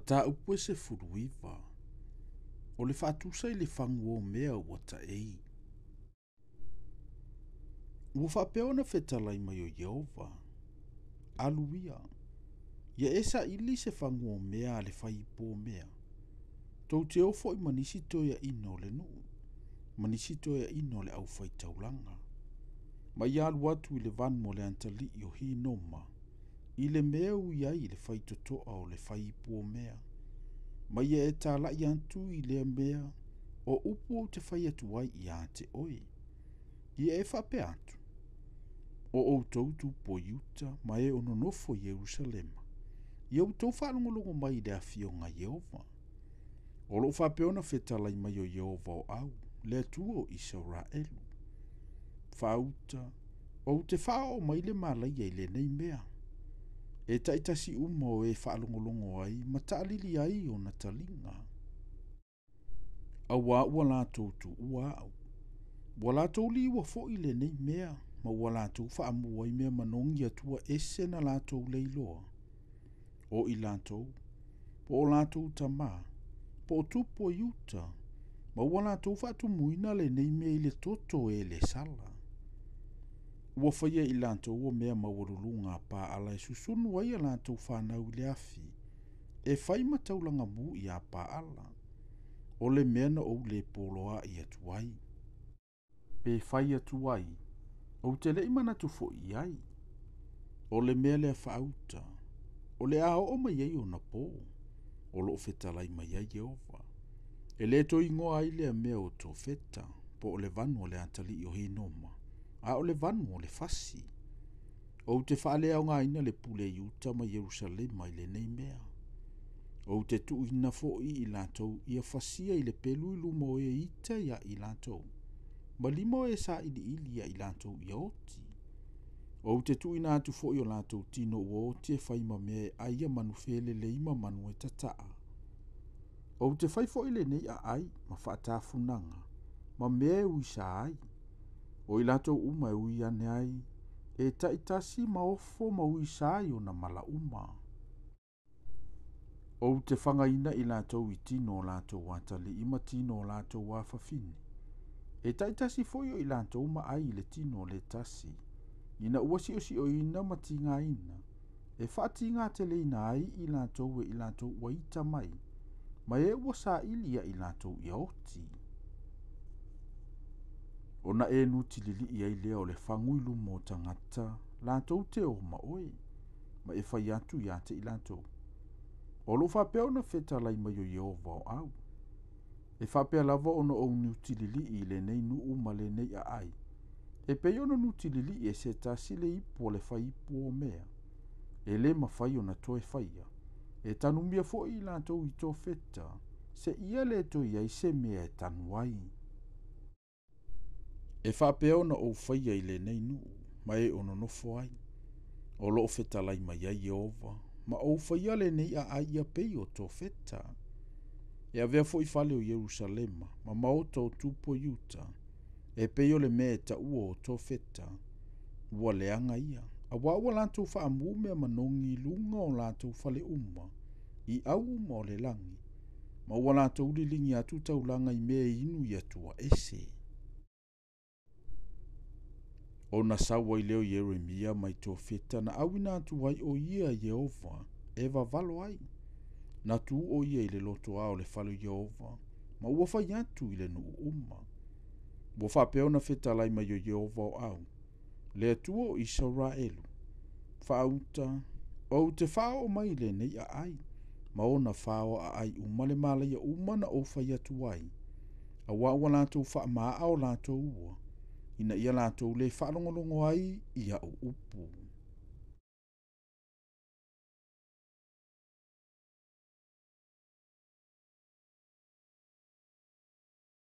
Mataupu e 19, o le faatusa i le faguomea ua taei. Ua faapea ona fetalai mai o Ieova, Alu ia, ia e saili se faguomea a le faiipuomea, tou te o foi ma nisi toeaiina o le nuu, ma nisi toeaiina o le aufaitaulaga, ma ia alu atu i le vanu o le atalii o Hinoma, i le mea e ui ai le faitotoa o le faiipuomea, ma ia e talai atu i lea mea o upu ou te fai atu ai ia te oe. Ia e faapea atu, o outou tupu o Iuta ma e o nonofo i Ierusalema, ia outou faalogologo mai i le afioga a Ieova. O loo faapea ona fetalai mai o Ieova o au, le Atua o Isaraelu. Faauta, ou te faaoo mai le malaia i lenei mea. E taitasi uma o e faalogologo ai ma taalili ai ona taliga. Auā ua latou tuua au. Ua latou liua foi lenei mea, ma ua latou faamu ai mea manogi atua ese na latou leiloa. O i latou, po o latou tamā, po o tupu o Iuta, ma ua latou faatumuina lenei mea i le toto e le sala. Ua faia i latou o mea maualuluga a Paala e susunu ai a latou fanau i le afi, e fai ma taulaga mu iā Paala, o le mea na ou le poloai atu ai. Pe fai atu ai, ou te le i manatu foi i ai. O le mea lea faauta, o le a oo mai ai ona pō, o loo fetalai mai ai Ieova. E le toe igoa ai lea mea o Tofeta, po o le vanu o le atalii o Hinoma, a o le vanu o le fasi. Ou te faaleaogaina le pule a Iuta ma Ierusalema i lenei mea. Ou te tuuina foi i latou ia fasia i le pelu i luma o e ita ia i latou, ma lima o e sailiili ia i latou ia oti. Ou te tuuina atu foi o latou tino ua oti e fai ma mea e ai ia manu felelei ma manu e tataa. Ou te fai foi lenei aai ma faatafunaga, ma mea e uisa ai. O i latou uma e ui ane ai, e taitasi ma ofo ma uisa ai ona mala uma. Ou te fagaina i latou i tino o latou atalii ma tino o latou afafine. E taitasi foi o i latou ma ai i le tino o le tasi, ina ua siosioina ma tigaina, e faatigāteleina ai i latou e i latou ua ita mai, ma e ua saili ia i latou ia oti. Ona e nutililii ai lea o le fagu i luma o tagata, latou te o ma oe, ma e fai atu ia te i latou. O loo faapea ona fetalai mai o Ieova o au. E faapea lava ona ou nutililii i lenei nuu ma lenei aai. E pei ona nutililii e se tasi le ipu o le faiipu o mea. E le mafai ona toe faia. E tanumia foi i latou i Tofeta, se ia le toe i ai se mea e tanu ai. E faapea ona ou faia i lenei nuu, ma e o nonofo ai. O loo fetalai mai ai Ieova, ma ou faia lenei aai ia pei o Tofeta. E avea foi fale o Ierusalema, ma maota o tupu o Iuta, e pei o le mea e taua o Tofeta, ua leaga ia. Auā ua latou faamu mea manogi i luga o latou fale uma, i au uma o le lagi, ma ua latou liligi atu taulaga i mea e inu i atua ese. Ona sau ai lea o Ieremia mai Tofeta na auina atu ai o ia Ieova e vavalo ai. Na tu o ia i le lotoa o le fale o Ieova, ma ua fai atu i le nuu uma. Ua faapea ona fetalai mai o Ieova o au, le Atua o Isaraelu. Faauta, ou te faaoo mai i lenei aai, ma ona faoa aai uma le malaia uma na ou fai atu ai. Auā ua latou faamaa o latou ua, ina ia latou le faalogologo ai i au upu.